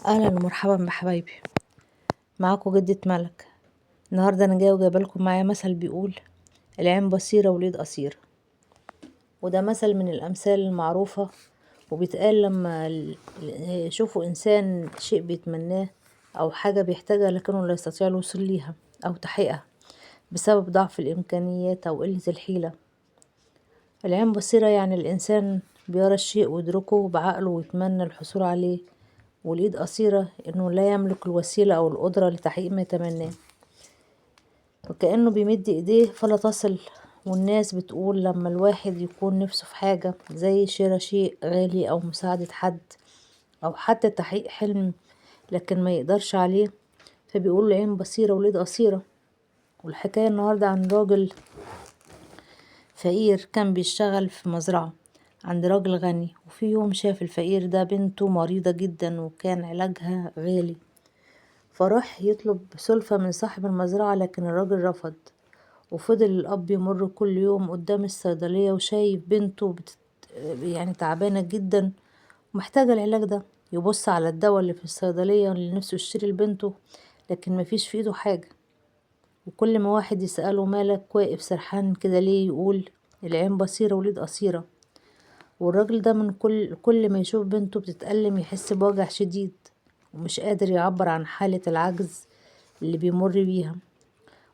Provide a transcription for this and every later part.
اهلا ومرحبا بحبايبي، معاكم جدة ملك. النهارده انا جايه وجايبه لكم معايا مثل بيقول العين بصيره واليد قصيره، وده مثل من الامثال المعروفه وبيتقال لما يشوفوا انسان شيء بيتمناه او حاجه بيحتاجها لكنه لا يستطيع الوصول ليها او تحقيقها بسبب ضعف الامكانيات او قله الحيله. العين بصيره يعني الانسان بيرى الشيء ويدركه بعقله ويتمنى الحصول عليه، والإيد قصيرة إنه لا يملك الوسيلة أو القدرة لتحقيق ما يتمناه، وكأنه بيمد إيديه فلا تصل. والناس بتقول لما الواحد يكون نفسه في حاجة زي شراء شيء غالي أو مساعدة حد أو حتى تحقيق حلم لكن ما يقدرش عليه، فبيقول العين بصيرة والإيد قصيرة. والحكاية النهاردة عن راجل فقير كان بيشتغل في مزرعة عند راجل غني، وفي يوم شاف الفقير ده بنته مريضة جدا وكان علاجها غالي، فراح يطلب سلفة من صاحب المزرعة لكن الراجل رفض. وفضل الأب يمر كل يوم قدام الصيدلية وشايف بنته يعني تعبانة جدا ومحتاجة العلاج ده، يبص على الدواء اللي في الصيدلية اللي نفسه يشتري لبنته لكن مفيش في ايده حاجة. وكل ما واحد يسأله مالك واقف سرحان كده ليه، يقول العين بصيرة واليد قصيرة. والراجل ده من كل ما يشوف بنته بتتألم يحس بوجع شديد ومش قادر يعبر عن حالة العجز اللي بيمر بيها.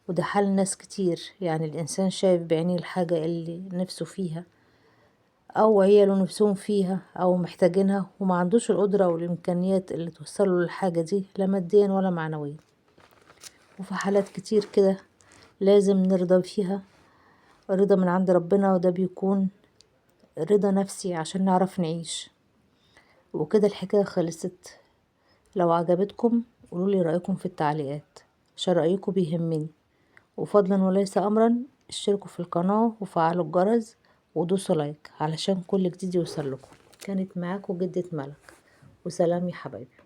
وده حال ناس كتير، يعني الإنسان شايف بعينيه الحاجة اللي نفسه فيها أو عياله نفسهم فيها أو محتاجينها وما عندوش القدرة والإمكانيات اللي توصله للحاجة دي لا ماديا ولا معنويا. وفي حالات كتير كده لازم نرضى فيها، الرضا من عند ربنا، وده بيكون رضا نفسي عشان نعرف نعيش. وكده الحكاية خلصت. لو عجبتكم قولولي رأيكم في التعليقات عشان رأيكم بيهمني، وفضلا وليس أمرا اشتركوا في القناة وفعلوا الجرس ودوسوا لايك علشان كل جديد يوصل لكم. كانت معاكم جدة ملك، وسلام يا حبايبي.